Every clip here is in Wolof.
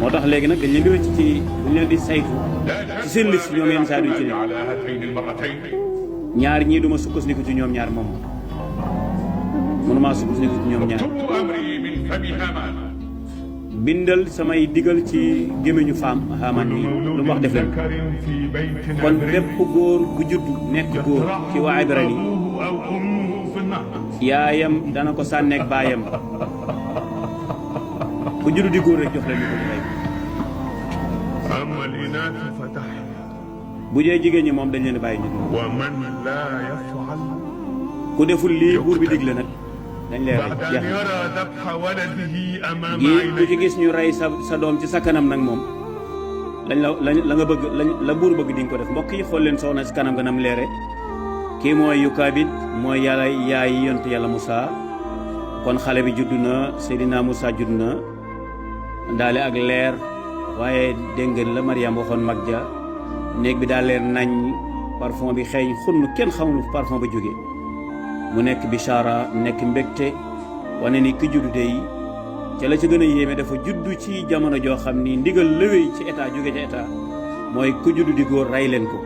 moo tax léegi nag dañ leen di wëcc ci dañ leen di saytu ci seen liste ñoom yenn saa duñ ci ne ñaar ñii duma sukkandiku ci ñoom ñaar moom mënumaa sukkandiku ci ñoom ñaar bindal samay digal ci gémmiñu faam Haamaan yi lu mu wax def leen kon bépp góor bu judd nekk góor ci waa Ibrani yaayam dana ko sànneeg baayam bu judd di góor rek jox leen ñu ko rey bu dee jigéen ñi moom dañ leen bàyyi ñu ku deful lii buur bi digle nag dañ lay rey jeex gi ku ci gis ñu rey sa doom ci sa kanam nag moom la nga bëgg la buur bëgg di nga ko def mbokk yi xool leen soxna si kanam ganam leere kii mooy Yukaabid mooy yàlla yaay yonent yàlla Moussa kon xale bi judd na Seydina Moussa judd na ndaale ak leer waaye dégg ngeen la Mariam waxoon mag ja néeg bi daal leer nañ parfum bi xeeñ xunn kenn xamul parfum ba jóge mu nekk bichara nekk mbégte wane ni ki juddu dey ca la ca gën a yéeme dafa juddu ci jamono joo xam ni ndigal lëwéy ci état jóge ca état mooy ku juddu di góor rey leen ko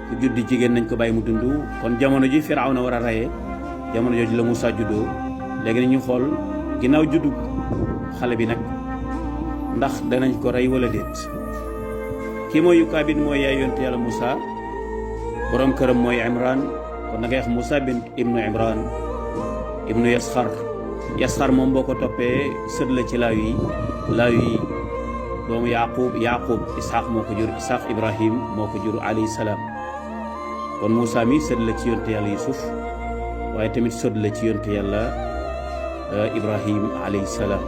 ku juddi jigéen nañ ko bàyyi mu dund kon jamono ji Firawna war a reyee jamono jooju la Moussa juddoo léegi nañu xool ginnaaw juddu xale bi nag ndax danañ ko rey wala déet kii mooy Yukaabid mooy yaay yonent yàlla Moussa borom këram mooy Imran kon da ngay wax Moussa bint ibnu Imran ibnu Yasxar moom boo ko toppee sët la ci laaw yi doomu Yaqub Ishaq moo ko jur Ishaq Ibrahim moo ko jur alayhi salaam kon Moussa mi sët la ci yonent yàlla Yusuf waaye tamit sët la ci yonent yàlla Ibrahim alayhi salaam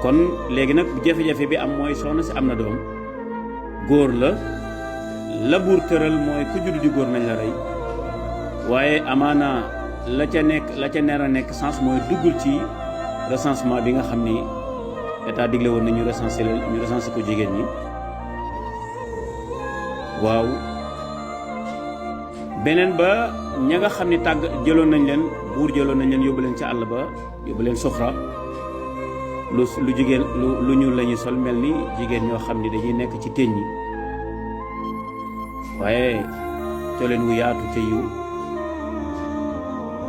kon léegi nag jafe-jafe bi am mooy soxna si am na doom góor la buur tëral mooy ku juddu di góor nañ la rey waaye amaana la ca neer a nekk sens mooy duggul ci recensement bi nga xam ni état digle woon na ñu recensé ko jigéen ñi waaw beneen ba ña nga xam ni jëloon nañ leen buur jëloon nañ leen yóbbu leen ca àll ba yóbbu leen Soxra lu jigéen lu ñuul la ñuy sol mel ni jigéen ñoo xam ni dañuy nekk ci téñ ñi waaye coleen wu yaatu ca yiw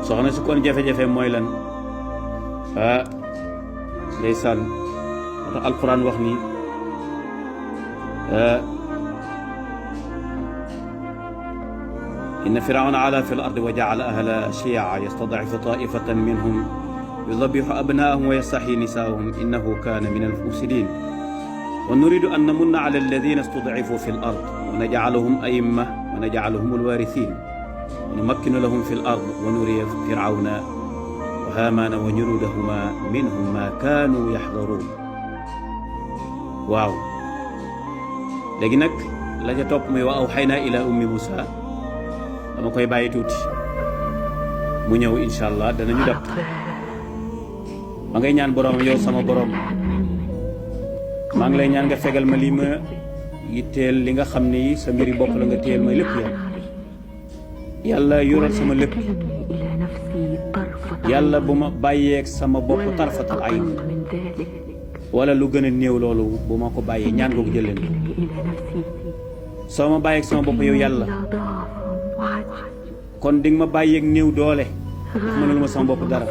soxna si kon jafe-jafe mooy lan ndeysaan moo tax alquran wax ni inna firawna ala fi l ardi wa jaala ahlaha shiyaa yastadifu taifatan minhum yudabihu abnaahum wa yastaxyi nisaahum innahu kaana min almufsidin wa nuridu an namunna ala alladina istudcifu fi l ard wa najcalahum aimma wa najcalahum alwarithin wa numakkina lahum fi l ard wa nuriya firawna wa haamaana wa junudahuma minhum ma kaanu yaxdaruun waaw léegi nag la ca topp muy wa awxaynaa ila ummi Moussa dama koy bàyyi tuuti mu ñëw incha allah danañu dab ma ngay ñaan borom yow sama borom maa ngi lay ñaan nga fegal ma lii ma yitteel li nga xam ni sa mbiri bopp la nga téyel ma lépp yàlla yoral sama lépp yàlla bu ma bàyyeeg sama bopp tarfatal ayn wala lu gën a néew loolu bu ma ko bàyyee ñaan googu jël leen soo ma bàyyeeg sama bopp yow yàlla kon di nga ma bàyyeeg néew doole mënul ma sama bopp dara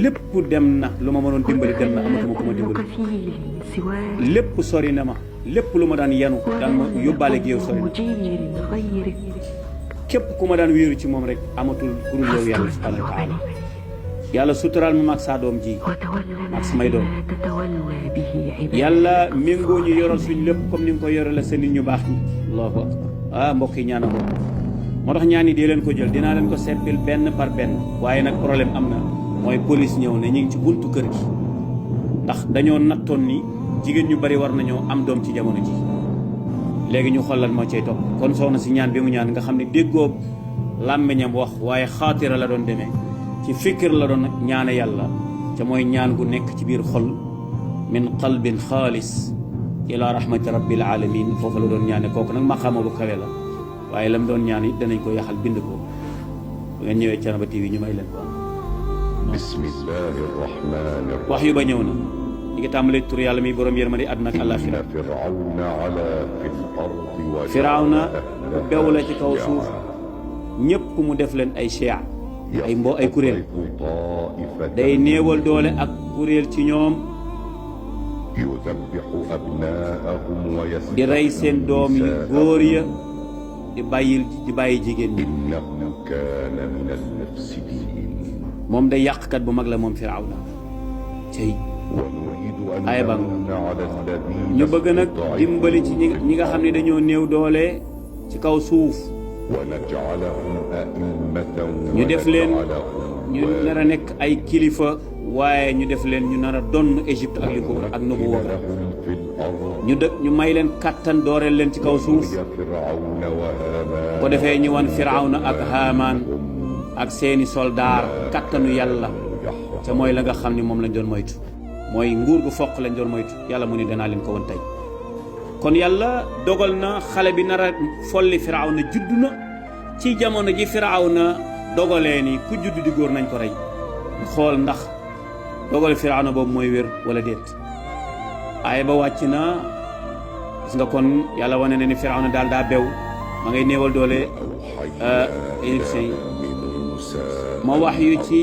lépp dem na lu ma mënoon dimbali dem na amatuma ko ma dimbali lépp sori na ma lépp lu ma daan yanu daan ma yóbbaale gi yow sori na képp ku ma daan wéeru ci moom rek amatul ku dul yow yàlla subhanahu wa taala yàlla suturaal ma maag saa doom ji maag samay doom yàlla méngoo ñu yoral suñ lépp comme ni nga ko yorale sa nit ñu baax ñi allahu akbar mbokk yi ñaana ko moo tax ñaan yi dee leen ko jël dinaa leen ko seppil benn par benn waaye nag problème am na mooy police ñëw ne ñu ngi ci buntu kër gi ndax dañoo nattoon ni jigéen ñu bari war nañoo am doom ci jamono ji léegi ñu xoolal moo cay topp kon soxna si ñaan bi mu ñaan nga xam ne déggoo làmmiñam wax waaye xaatira la doon demee ci fikir la doon ñaane yàlla ca mooy ñaan gu nekk ci biir xol min qalbin xaalis ila rahmati rabbil alamin foofu la doon ñaane kooku nag maqaama bu kawe la waaye lam doon ñaan it danañ ko yaxal bind ko bu ngeen ñëwee Thiénaba TV ñu may leen ko bismillahi rahmani rahim. wax yu ba ñëw na ñi ngi tàmbalee tur yàlla mi borom yërmande àdduna ak àllaaxira. firawna ala fil ardi wa firawna bew la ci kaw suuf ñépp mu def leen ay chia ay kuréel day néewal doole ak kuréel ci ñoom yudabbihu abnaahum wa yastabhi di rey seen doom yu góor ya di bàyyi jigéen ñi. innahu kaana min al-mufsidin. moom day yàqkat bu mag la moom firawna cey wa nuridu an ay ba namunna ala alladhina ñu bëgg nag dimbali ci ñi nga xam ne dañoo néew doole ci kaw suuf wa naj'alahum a'immatan ñu def leen ñu nar a nekk ay kilifa waaye ñu def leen ñu nar a donn Égypte ak li ko ak nubuwa ñu may leen kattan dooreel leen ci kaw suuf ko defee ñu wan firawna ak haamaan ak seeni soldaar kattanu yàlla ca mooy la nga xam ne moom lañ doon moytu mooy nguur gu foq lañ doon moytu yàlla mu ni danaa leen ko won tey kon yàlla dogal na xale bi nar a folli firawna juddu na ci jamono ji firawna dogalee ni ku juddu di góor nañ ko rey xool ndax dogal firawna boobu mooy wér wala déet aaya ba wàcc na gis nga kon yàlla wane na ni firawna daal daa bew ma ngay néewal doole égyptiens yi ma wax yu ci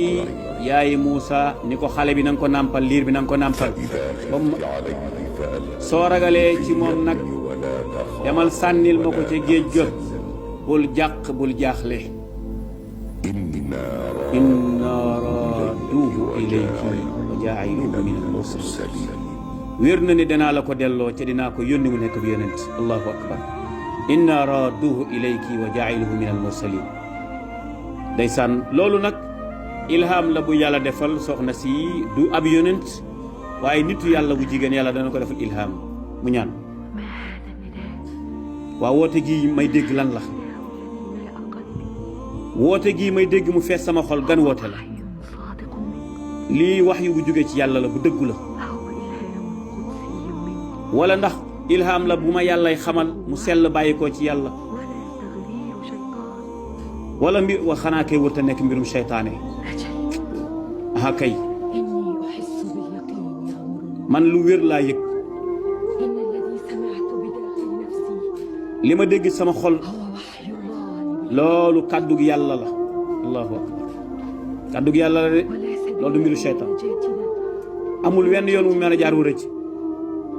yaayi Muusa ni ko xale bi na nga ko nàmpal liir bi na nga ko nàmpal ba soo ragalee ci moom nag demal sànnil ma ko ca géej ga bul jàq bul jaaxle inna raaduuhu ilayki wa jaa'iluuhu min al-mursaliin wér na ni danaa la ko delloo ca dinaa ko yónni mu nekk bi yonent allahu akbar inna raaduuhu ilayki wa jaa'iluuhu min al-mursaliin ndeysaan loolu nag ilham la bu yàlla defal soxna si du ab yonent waaye nitu yàlla bu jigéen yàlla dana ko defal ilham mu ñaan waa woote gi may dégg lan la woote gi may dégg mu fees sama xol gan woote la lii wax yu bu jógee ci yàlla la bu dëggu la wala ndax ilham la bu ma yàllay xamal mu sell bàyyi ko ci yàlla wala mbir wa xanaa kay wërta nekk mbirum seytaane aha kay man lu wér laa yëg li ma dégg sama xol loolu kàddug yàlla la allahu akbar kàddug yàlla la de loolu du mbiru seytaan amul wenn yoon wu mën a jaar wu rëcc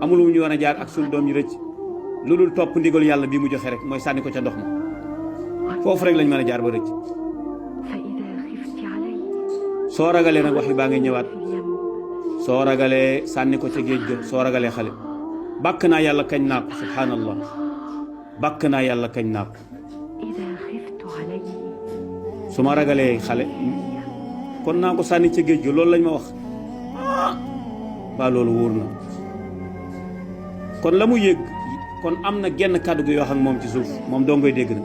amul wu ñu war a jaar ak suñu doom yi rëcc lu dul topp ndigal yàlla bii mu joxe rek mooy sànni ko ca ndox ma foofu rek lañ mën a jaar ba rëcc soo ragalee nag wax yi baa ngay ñëwaat soo ragalee sànni ko ca géej ga soo ragalee xale bàkk naa yàlla kañ naa ko subhaanallah bàkk naa yàlla kañ naa ko su ma ragalee xale kon naa ko sànni ca géej ga loolu lañ ma wax waa loolu wóor na kon la mu yëg kon am na genn kàddu gi yoo xam moom ci suuf moom doo ngoy dégg na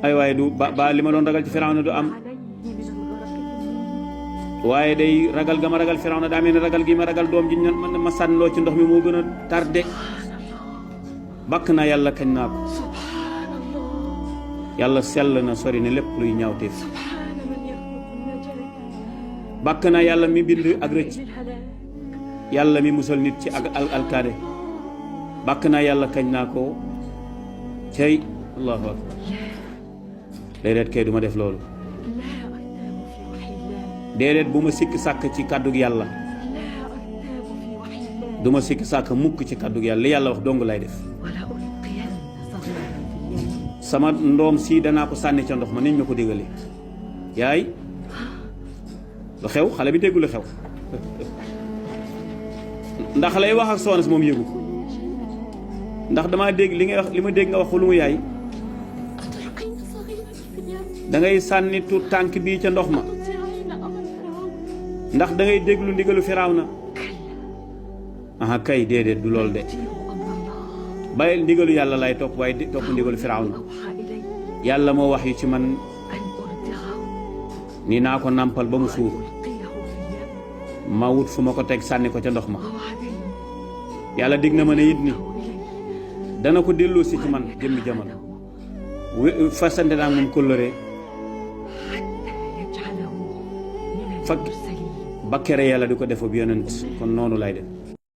ay waaye du ba li ma doon ragal ci Firawna du am waaye day ragal ga ma ragal Firawna daa mel ne ragal gi ma ragal doom ji ma sànniloo ci ndox mi moo gën a tardé bakk naa yàlla kañ naa ko yàlla sell na sori ne lépp luy ñaawteef bakk naa yàlla mi bind ak rëcc yàlla mi musal nit ci ak alkaade bakk naa yàlla kañ naa ko cey allahu akbar déedéet kay duma def loolu déedéet bu ma sikk sàkk ci kàddug yàlla du ma sikk sàkk mukk ci kàddug yàlla li yàlla wax dong lay def sama ndoom si danaa ko sànni ca ndox ma niñ ma ko déggalee yaay lu xew xale bi déggu lu xew ndax lay wax ak soxna si moom yëgu ndax damaa dégg li ngay wax li ma dégg nga wax lu mu yaay da ngay sànni tuut tànk bii ca ndox ma ndax da ngay déglu ndigalu Firawna aha kay déedéet du loolu de bàyyil ndigalu yàlla lay topp waaye topp ndigalu Firawna yàlla moo wax yu ci man ni naa ko nàmpal ba mu suur ma wut fu ma ko teg sànni ko ca ndox ma yàlla dig na ma ne it ni dana ko delloo si ci man jëmmi jamono fasante naa moom kóllëre يجعله من fak المرسلين bakkere yàlla di ko def ab yonent kon noonu lay def